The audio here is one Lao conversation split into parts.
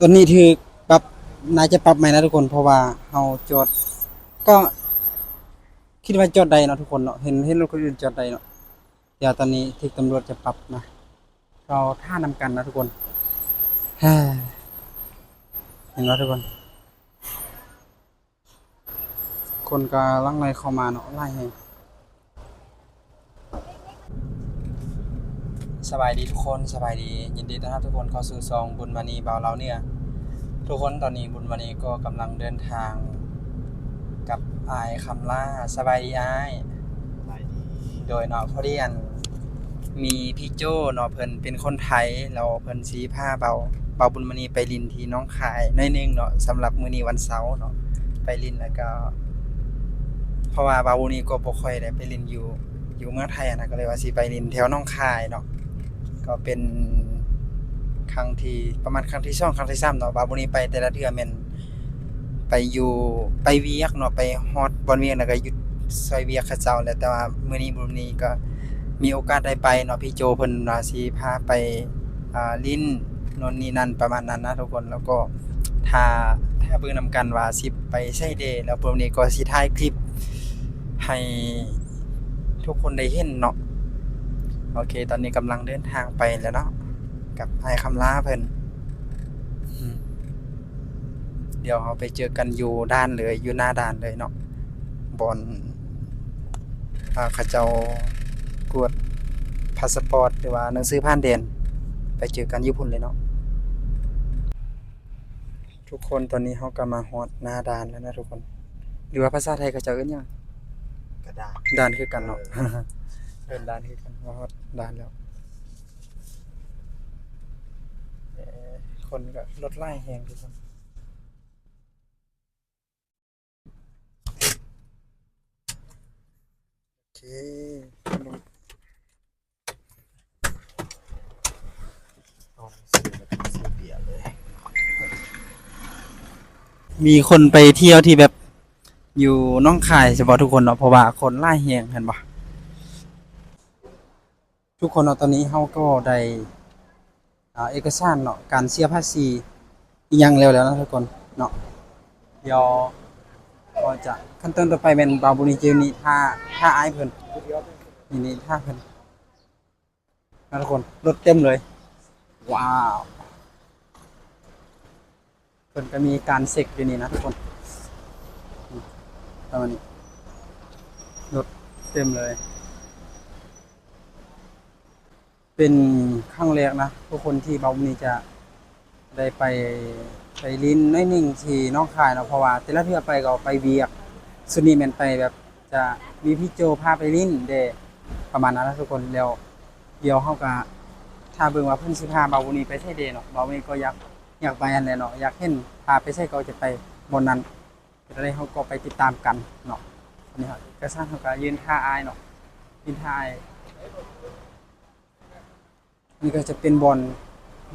ຕອນນີ້ຖືກປັບ ໜ້າຈະປັບໃໝ່ນະທຸກຄົນ ເພາະວ່າເຮົາຈອດ ກໍຄິດວ່າຈອດໄດ້ເນາະທຸກຄົນເນາະ ເຫັນ ເຫັນລົດຄົນອື່ນຈອດໄດ້ເນາະ. ດຽວຕອນນີ້ຖືກຕຳຫຼວດຈະປັບນະ ເຮົາຖ້ານຳກັນນະທຸກຄົນ. ເຫັນບໍ່ທຸກຄົນ? ຄົນກໍຫຼັ່ງໄຫຼເຂົ້າມາເນາະ ຫຼາຍແຮງ. ສະບາຍດີທຸກຄົນ ສະບາຍດີ ຍິນດີຕ້ອນຮັບທຸກຄົນເຂົ້າສູ່ຊ່ອງບຸນມະນີບ່າວລາວເໜືອ. ທຸກຄົນ ຕອນນີ້ບຸນມະນີກໍກຳລັງເດີນທາງກັບອ້າຍຄຳລາ. ສະບາຍດີອ້າຍ. ສະບາຍດີ. ໂດຍເນາະ ພໍດີອັນ ມີພີ່ໂຈ້ເນາະ ເພິ່ນເປັນຄົນໄທ ແລ້ວເພິ່ນຊິພາບ່າວ ບ່າວບຸນມະນີໄປຫຼິ້ນທີ່ໜອງຄາຍໜ້ອຍໜຶ່ງເນາະ ສຳລັບມື້ນີ້ວັນເສົາເນາະ ໄປຫຼິ້ນ ແລ້ວກໍ ເພາະວ່າບ່າວບຸນມະນີກໍບໍ່ຄ່ອຍໄດ້ໄປຫຼິ້ນຢູ່ ຢູ່ເມືອງໄທຫັ້ນນະ ກໍເລີຍວ່າຊິໄປຫຼິ້ນແຖວໜອງຄາຍເນາະ. ກໍເປັນຄັ້ງທີ່ ປະມານຄັ້ງທີສອງ ຄັ້ງທີສາມເນາະ ບ່າວບຸນມະນີໄປແຕ່ລະເທື່ອແມ່ນ ໄປຢູ່ ໄປວຽກເນາະ ໄປຮອດບ່ອນວຽກແລ້ວກໍຢຸດຊ່ອຍວຽກເຂົາເຈົ້າແຫຼະ. ແຕ່ວ່າມື້ນີ້ບຸນມະນີກໍມີໂອກາດໄດ້ໄປເນາະ ພີ່ໂຈເພິ່ນວ່າຊິພາໄປ ອ່າ ຫຼິ້ນໂນ່ນນີ້ນັ້ນ ປະມານນັ້ນນະທຸກຄົນ. ແລ້ວກໍຖ້າ ຖ້າເບິ່ງນຳກັນວ່າຊິໄປໃສແດ່ ແລ້ວບຸນມະນີກໍຊິຖ່າຍຄລິບໃຫ້ທຸກຄົນໄດ້ເຫັນເນາະ. ໂອເຄ ຕອນນີ້ກຳລັງເດີນທາງໄປແລ້ວເນາະ ກັບອ້າຍຄຳລາເພິ່ນ. ດຽວເຮົາໄປເຈີກັນຢູ່ດ່ານເລີຍ ຢູ່ໜ້າດ່ານເລີຍເນາະ ບ່ອນ ອ່າ ເຂົາເຈົ້າກວດພາສະປອດ ຫຼືວ່າໜັງສືຜ່ານແດນ ໄປເຈີກັນຢູ່ພຸ້ນເລີຍເນາະ. ທຸກຄົນ ຕອນນີ້ເຮົາກໍມາຮອດໜ້າດ່ານແລ້ວນະທຸກຄົນ ຫຼືວ່າພາສາໄທເຂົາເຈົ້າເອີ້ນຫຍັງ? ກະດ່ານ ດ່ານຄືກັນເນາະ ເອີ ເອີ້ນດ່ານຄືກັນ. ມາຮອດດ່ານແລ້ວ ເອີ ຄົນກໍລົດຫຼາຍແຮງທຸກຄົນ. ໂອເຄ ມີຄົນໄປທ່ຽວທີ່ແບບຢູ່ໜອງຄາຍ ສະເພາະທຸກຄົນເນາະ ເພາະວ່າຄົນຫຼາຍແຮງ ເຫັນບໍ່? ທຸກຄົນເນາະ ຕອນນີ້ເຮົາກໍໄດ້ ອ່າ ເອກະສານເນາະ ການເສຍພາສີອີ່ຫຍັງແລ້ວແລ້ວນະທຸກຄົນເນາະ. ດຽວກໍຈະ ຂັ້ນຕອນຕໍ່ໄປແມ່ນບ່າວບຸນມີຈິວນີ້ ຖ້າ ຖ້າອ້າຍເພິ່ນ ນີ້ ນີ້ ຖ້າເພິ່ນນະທຸກຄົນ. ລົດເຕັມເລີຍ ວ້າວ. ເພິ່ນກໍມີການເຊັກຢູ່ນີ້ນະທຸກຄົນ ປະມານນີ້ ລົດເຕັມເລີຍ. ເປັນຄັ້ງແລກນະທຸກຄົນ ທີ່ບ່າວບຸນມີຈະໄດ້ໄປ ໄປຫຼິ້ນໜ້ອຍໜຶ່ງທີ່ໜອງຄາຍເນາະ ເພາະວ່າແຕ່ລະເທື່ອໄປກໍໄປວຽກ ຊຸດນີ້ແມ່ນໄປແບບ ຈະມີພີ່ໂຈພາໄປຫຼິ້ນເດ້ ປະມານນັ້ນນະທຸກຄົນ. ແລ້ວດຽວເຮົາກະຖ້າເບິ່ງວ່າເພິ່ນຊິພາບ່າວບຸນມີໄປໃສເດ້ເນາະ. ບ່າວບຸນມີກໍຢາກ ຢາກໄປຫັ້ນແຫຼະເນາະ ຢາກເຫັນພາໄປໃສກໍຈະໄປບ່ອນນັ້ນ. ເປັນຈັ່ງໃດເຮົາກໍໄປຕິດຕາມກັນເນາະ. ອັນນີ້ເຮົາ ເອກະສານເຮົາກະຢືນຖ້າອ້າຍເນາະ ຢືນຖ້າອ້າຍ. ນີ້ກໍຈະເປັນບ່ອນ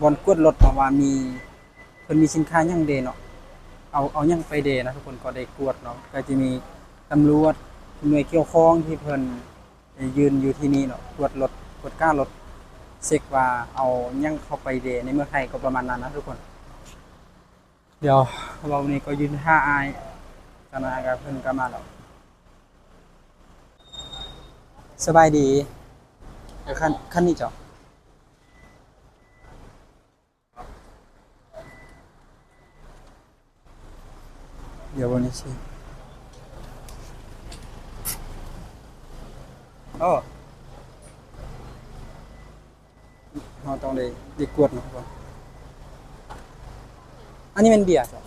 ບ່ອນກວດລົດເນາະ ວ່າມີ ເພິ່ນມີສິນຄ້າຫຍັງເດເນາະ ເອົາ ເອົາຫຍັງໄປເດນະທຸກຄົນ. ກໍໄດ້ກວດເນາະ ກໍຈະມີຕຳຫຼວດ ໜ່ວຍກ່ຽວຂ້ອງທີ່ເພິ່ນໄດ້ຢືນຢູ່ທີ່ນີ້ເນາະ ກວດລົດ ກວດກາລົດ ເຊັກວ່າເອົາຫຍັງເຂົ້າໄປເດໃນເມືອງໄທ ກໍປະມານນັ້ນນະທຸກຄົນ. ດຽວເວົ້ານີ້ກໍຢືນຖ້າອ້າຍ ຕອນນັ້ນອ້າຍກໍ ເພິ່ນກໍມາແລ້ວ. ສະບາຍດີ. ເອີ ຄັນ ຄັນນີ້ເຈົ້າ. ດຽວເບິ່ງໜ່ອຍຊິ. ໂອ້ ເຮົາຕ້ອງໄດ້ ໄດ້ກວດເນາະທຸກຄົນ. ອັນນີ້ແມ່ນເບຍເຈົ້າ?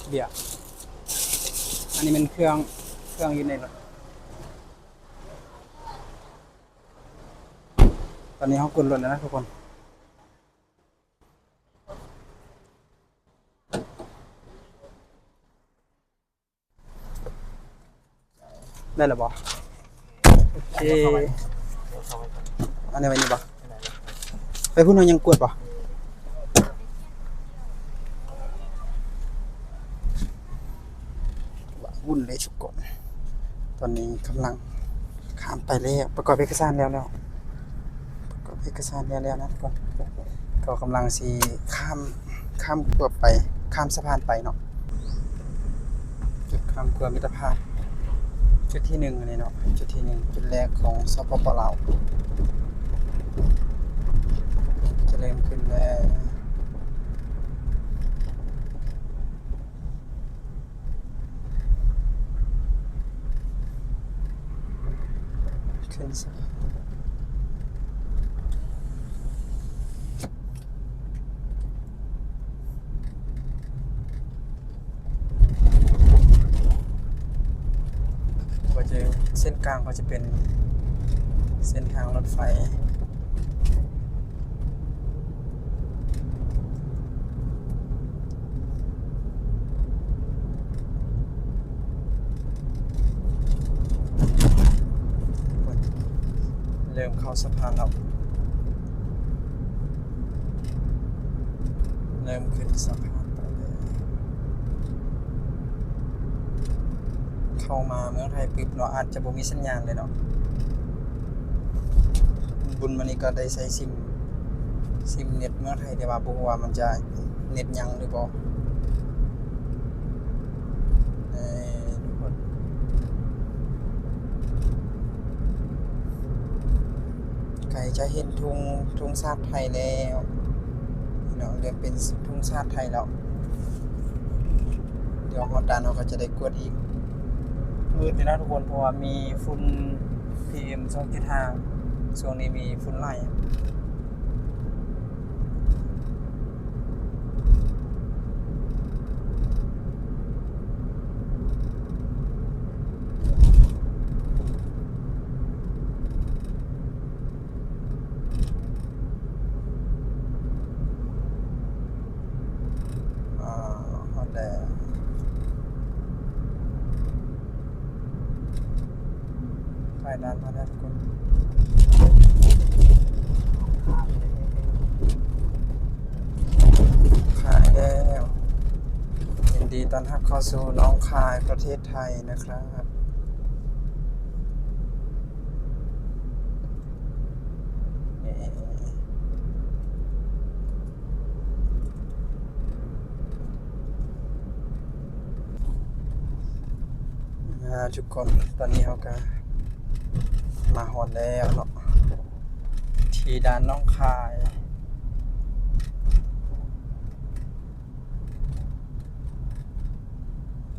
ເບຍ. ອັນນີ້ແມ່ນເຄື່ອງ ເຄື່ອງຢູ່ໃນລົດ. ຕອນນີ້ເຮົາກວດລົດແລ້ວນະທຸກຄົນ. ໄດ້ແລ້ວບໍ່? ໂອເຄ ອັນນີ້ໄວ້ນີ້ບໍ່? ໄປພຸ້ນເຮົາຍັງກວດບໍ່? ວຸ້ນເລີຍທຸກຄົນ. ຕອນນີ້ກຳລັງຂ້າມໄປແລ້ວ ປະກອບເອກະສານແລ້ວແລ້ວ ປະກອບເອກະສານແລ້ວແລ້ວນະທຸກຄົນ. ກໍກຳລັງຊິຂ້າມ ຂ້າມຂົວໄປ ຂ້າມສະພານໄປເນາະ. ຈຸດຂ້າມຂົວມິດຕະພາບ ຈຸດທີໜຶ່ງອັນນີ້ເນາະ ຈຸດທີໜຶ່ງ ຈຸດແລກຂອງ ສປປ ລາວ ຈະເລີ່ມຂຶ້ນແລ້ວ. ຂຶ້ນສະພານ ກໍຈະ ເສັ້ນກາງກໍຈະເປັນເສັ້ນທາງລົດໄຟ. ເລີ່ມເຂົ້າສະພານແລ້ວ ເລີ່ມຂຶ້ນສະພານໄປແລ້ວ. ເຂົ້າມາເມືອງໄທປຶບເນາະ ອາດຈະບໍ່ມີສັນຍານເລີຍເນາະ. ບຸນມານີ້ກໍໄດ້ໃຊ້ຊິມ ຊິມເນັດເມືອງໄທ ແຕ່ວ່າບໍ່ຮູ້ວ່າມັນຈະເນັດຍັງຫຼືບໍ່. ເອີ ທຸກຄົນ ໃກ້ຈະເຫັນທຸງ ທຸງຊາດໄທແລ້ວເນາະ ເລີ່ມເປັນທຸງຊາດໄທແລ້ວ. ດຽວຮອດດ່ານເຮົາກໍຈະໄດ້ກວດອີກ. ມືດຢູ່ນະທຸກຄົນ ເພາະວ່າມີຝຸ່ນ ພີເອັມ ສອງຈຸດຫ້າ ຊ່ວງນີ້ມີຝຸ່ນຫຼາຍ. ອາ ຮອດແລ້ວ ໄປດ່ານມາແລ້ວທຸກຄົນ. ຂາຍແລ້ວ ຍິນດີຕ້ອນຮັບເຂົ້າສູ່ໜອງຄາຍ ປະເທດໄທນະຄັບ. ອາ ທຸກຄົນ ຕອນນີ້ເຮົາກະມາຮອດແລ້ວເນາະ ທີ່ດ່ານໜອງຄາຍ.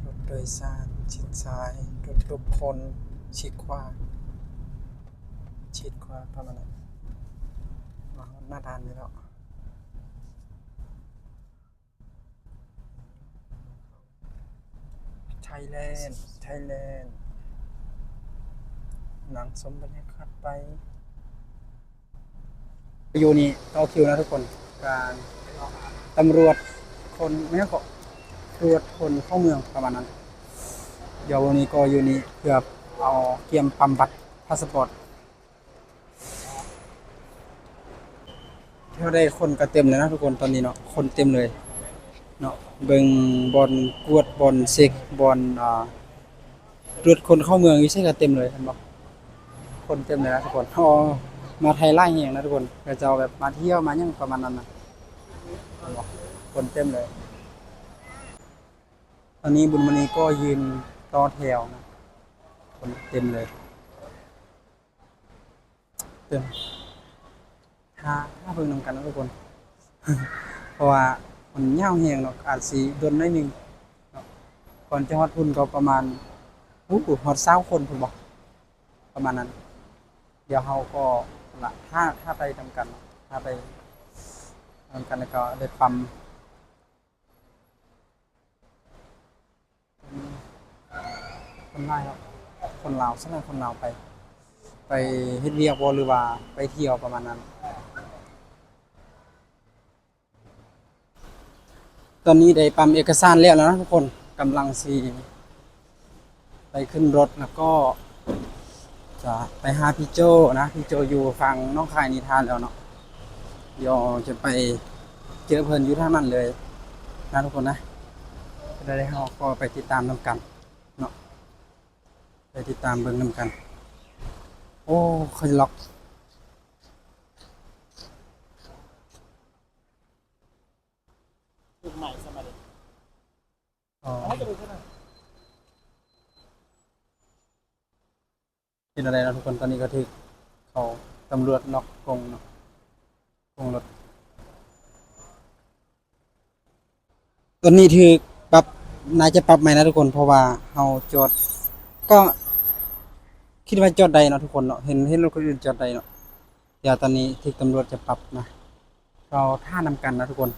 ລົດໂດຍສານຊິດຊ້າຍ ລົດຕຸກຄົນຊິດຂວາ ຊິດຂວາປະມານນັ້ນ. ມາຮອດໜ້າດ່ານນີ້ແລ້ວ. ໄທແລນ ໄທແລນ ນັ່ງຊົມບັນຍາກາດໄປ. ຢູ່ນີ້ຕໍ່ຄິວນະທຸກຄົນ ການຕຳຫຼວດຄົນ ແມ່ນຫຍັງເກາະ ຕຳຫຼວດຄົນເຂົ້າເມືອງປະມານນັ້ນ. ດຽວມື້ນີ້ກໍຢູ່ນີ້ເພື່ອເອົາກຽມປ້ຳບັດພາສະປອດ. ແຖວໃດຄົນກໍເຕັມເລີຍນະທຸກຄົນ ຕອນນີ້ເນາະ ຄົນເຕັມເລີຍເນາະ. ເບິ່ງບ່ອນກວດ ບ່ອນເຊັກ ບ່ອນ ອ່າ ຕຳຫຼວດຄົນເຂົ້າເມືອງຢູ່ໃສກໍເຕັມເລີຍ ເຫັນບໍ່ ຄົນເຕັມເລີຍນະທຸກຄົນ. ເຮົາມາໄທຫຼາຍແຮງນະທຸກຄົນ ເຂົາເຈົ້າແບບມາທ່ຽວມາຫຍັງປະມານນັ້ນນະ ເຫັນບໍ່ ຄົນເຕັມເລີຍ. ຕອນນີ້ບຸນມະນີກໍຢືນຕໍ່ແຖວນະ ຄົນເຕັມເລີຍ. ເອີ ຖ້າ ຖ້າເບິ່ງນຳກັນເນາະທຸກຄົນ ເພາະວ່າມັນຍາວແຮງເນາະ ອາດຊິດົນໜ້ອຍໜຶ່ງເນາະ ກ່ອນຈະຮອດພຸ້ນກໍປະມານ ໂອ້ ຮອດຊາວຄົນພຸ້ນບໍ ປະມານນັ້ນ. ດຽວເຮົາກໍລະ ຖ້າ ຖ້າໄປນຳກັນ ຖ້າໄປນຳກັນ ແລ້ວກໍໄດ້ປ້ຳ ຄົນຫຼາຍເນາະ ຄົນລາວ ສ່ວນຫຼາຍຄົນລາວໄປ ໄປເຮັດວຽກບໍ່ ຫຼືວ່າໄປທ່ຽວປະມານນັ້ນ. ຕອນນີ້ໄດ້ປ້ຳເອກະສານແລ້ວນະທຸກຄົນ ກຳລັງຊິ ໄປຂຶ້ນລົດ ແລ້ວກໍຈະໄປຫາພີ່ໂຈ້ນະ ພີ່ໂຈ້ຢູ່ຝັ່ງໜອງຄາຍນິທານແລ້ວເນາະ. ດຽວຈະໄປເຈີເພິ່ນຢູ່ທາງນັ້ນເລີຍນະທຸກຄົນນະ. ແລ້ວເຮົາກໍໄປຕິດຕາມນຳກັນເນາະ ໄປຕິດຕາມເບິ່ງນຳກັນ. ໂອ້ ຂ້ອຍລັອກ. ຄືໃໝ່ສະມາເດ ອໍ ເປັນຈັ່ງໃດເນາະທຸກຄົນ? ຕອນນີ້ກໍຖືກເຂົາຕຳຫຼວດລັອກກົງເນາະ ກົງລົດ. ຕອນນີ້ຖືກປັບ ໜ້າຈະປັບໃໝ່ນະທຸກຄົນ ເພາະວ່າເຮົາຈອດ ກໍຄິດວ່າຈອດໄດ້ເນາະທຸກຄົນເນາະ ເຫັນ ເຫັນລົດຄົນອື່ນຈອດໄດ້ເນາະ. ດຽວຕອນນີ້ຖືກຕຳຫຼວດຈະປັບນະ ເຮົາຖ້ານຳກັນນະທຸກຄົນ.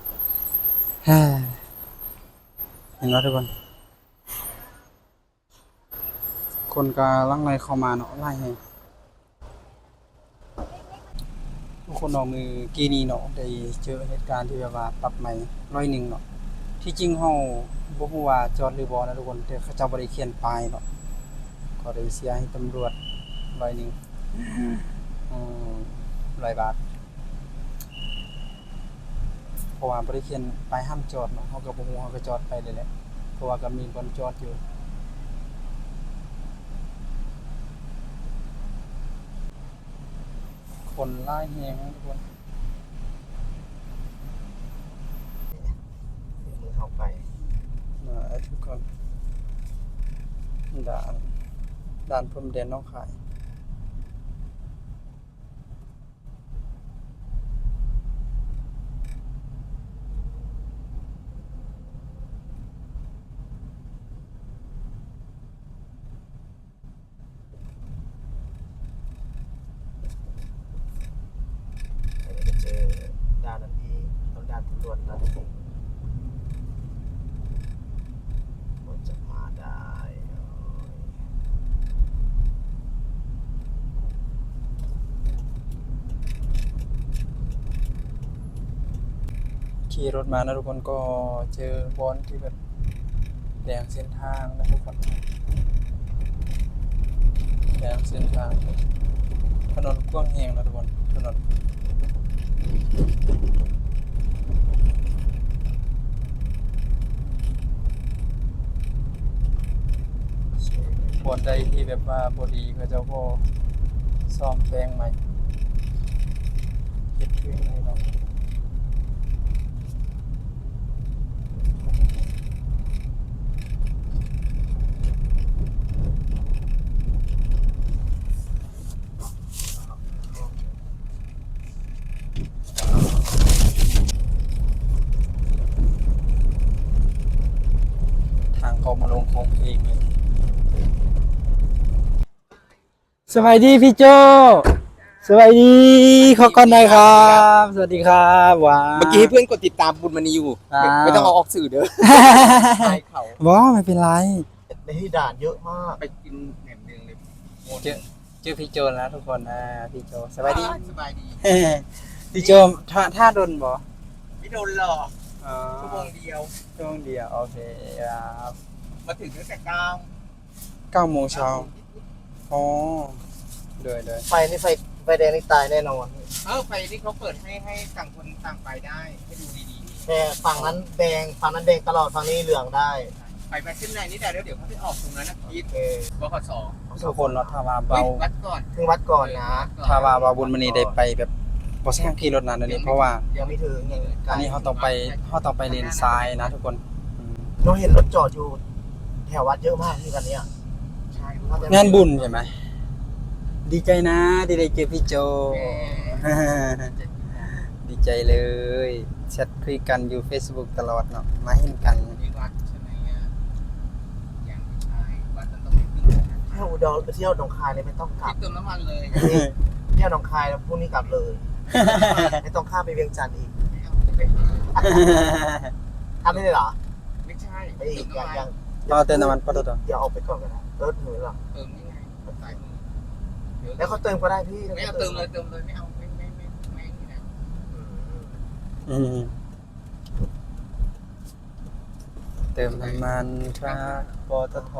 ເຫັນບໍ່ທຸກຄົນ? ຄົນກໍຫຼັ່ງໄຫຼເຂົ້າມາເນາະ ຫຼາຍແຮງ. ທຸກຄົນເນາະ ມື້ກີ້ນີ້ເນາະ ໄດ້ເຈີເຫດການທີ່ແບບວ່າປັບໃໝ່ຮ້ອຍໜຶ່ງເນາະ. ທີ່ຈິງເຮົາບໍ່ຮູ້ວ່າຈອດຫຼືບໍ່ນະທຸກຄົນ ແຕ່ເຂົາເຈົ້າບໍ່ໄດ້ຂຽນປ້າຍເນາະ ກໍໄດ້ເສຍໃຫ້ຕຳຫຼວດຮ້ອຍໜຶ່ງ ອືມ ຮ້ອຍບາດ. ເພາະວ່າບໍ່ໄດ້ຂຽນປ້າຍຫ້າມຈອດເນາະ ເຮົາກໍບໍ່ຮູ້ ເຮົາກໍຈອດໄປເລີຍແຫຼະ ເພາະວ່າກໍມີບ່ອນຈອດຢູ່. ຄົນຫຼາຍແຮງທຸກຄົນ ເຂົ້າໄປ ມາທຸກຄົນ ດ່ານ ດ່ານພົມແດນໜອງຄາຍ. ອັນນີ້ກໍເຈີດ່ານນັ້ນອີກ ຕ້ອງດ່ານຕຳຫຼວດນັ້ນອີກ ກໍຈະມາໄດ້. ຂີ່ລົດມານະທຸກຄົນ ກໍເຈີບ່ອນທີ່ແບບ ແດງເສັ້ນທາງນະທຸກຄົນ ແດງເສັ້ນທາງ. ຖະໜົນກວ້າງແຮງນະທຸກຄົນ ຖະໜົນ ບ່ອນໃດທີ່ແບບວ່າບໍ່ດີ ເຂົາເຈົ້າກໍສ້ອມແປງໃໝ່ ເຮັດຄືນໃໝ່ເນາະ. ທາງເຂົ້າມາລົງໂຄ້ງເອງເລີຍ. ສະບາຍດີພີ່ໂຈ້ ສະບາຍດີ ຂໍກ່ອນໄດ້ຄັບ ສະຫວັດດີຄັບ. ວ້າວ ເມື່ອກີ້ໃຫ້ເພື່ອນກົດຕິດຕາມບຸນມະນີຢູ່ ອ້າວ ໄມ່ຕ້ອງເອົາອອກສື່ເດີ ອາຍເຂົາ. ບໍ່ ໄມ່ເປັນໄລ ໃນທີ່ດ່ານເຍອະມາກ ໄປກິນແໜມໜຶ່ງເລີຍ. ເຈີ ເຈີພີ່ໂຈແລ້ວທຸກຄົນ ອ່າ ພີ່ໂຈ ສະບາຍດີ ສະບາຍດີ. ພີ່ໂຈ ຖ້າ ຖ້າດົນບໍ່? ບໍ່ດົນຫຼອກ ອໍ ຊົ່ວໂມງດຽວ ຊົ່ວໂມງດຽວ ໂອເຄ ອ່າ ມາເຖິງຕັ້ງແຕ່ເກົ້າ ເກົ້າໂມງເຊົ້າ ອໍ ໂດຍໆ ໄຟນີ້ ໄຟ ໄຟແດງນີ້ຕາຍແນ່ນອນ. ເອີ ໄຟນີ້ເຂົາເປີດໃຫ້ ໃຫ້ຕ່າງຄົນຕ່າງໄປໄດ້ ໃຫ້ດູດີໆ ແຕ່ຝັ່ງນັ້ນແດງ ຝັ່ງນັ້ນແດງຕະຫຼອດ ຝັ່ງນີ້ເຫຼືອງໄດ້. ໄປ ໄປເສັ້ນໃນນີ້ແຫຼະ ແລ້ວດຽວເຂົາໄປອອກຕົງນັ້ນນະ ເອີ ບຂສ ທຸກຄົນເນາະ ຖ້າວ່າເບົາ ວັດກ່ອນ ເຖິງວັດກ່ອນນະ ເອີ ວັດກ່ອນ ຖ້າວ່າເບົາບຸນມະນີໄດ້ໄປແບບ ບໍ່ຊ່າງຂີ່ລົດນານເດ ເພາະວ່າຍັງບໍ່ເຖິງ ອັນນີ້ເຮົາຕ້ອງໄປ ເຮົາຕ້ອງໄປເລນຊ້າຍນະທຸກຄົນ. ອືມ ນ້ອງເຫັນລົດຈອດຢູ່ແຖວວັດເຍອະມາກຄືກັນເນຍ. ງານບຸນໃຊ່ໄໝ? ດີໃຈນະທີ່ໄດ້ເຈີພີ່ໂຈ ດີໃຈເລີຍ ແຊັດຄຸຍກັນຢູ່ເຟສບຸກຕະຫຼອດເນາະ ມາເຫັນກັນ. ແຖວອຸດອນໄປທ່ຽວໜອງຄາຍເລີຍ ໄມ່ຕ້ອງກັບ ເຕີມນ້ຳມັນເລີຍ ທ່ຽວໜອງຄາຍແລ້ວພຸ້ງນີ້ກັບເລີຍ ໄມ່ຕ້ອງຂ້າມໄປວຽງຈັນອີກ. ຂ້າມໄດ້ເລີຍເຫລອ? ໄມ່ໃຊ່ ໄປອີກ ເຕີມນ້ຳມັນ ຍັງ ອໍ ເຕີມນ້ຳມັນ ປະໂທດ ດຽວອອກໄປກ່ອນກໍໄດ້ ເຕີມນີ້ເລີຍເຫລອ? ເຕີມນີ້ໄງ ສາຍມື ແລ້ວເຂົາເຕີມກໍໄດ້ພີ່ ແລ້ວເຕີມເລີຍ ເຕີມເລີຍ ໄມ່ເອົາ ໄມ່ ໄມ່ ໄມ່ ໄມ່ນີ້ນະ. ອືມ ອືມ ເຕີມນ້ຳມັນທາງ ປຕທ.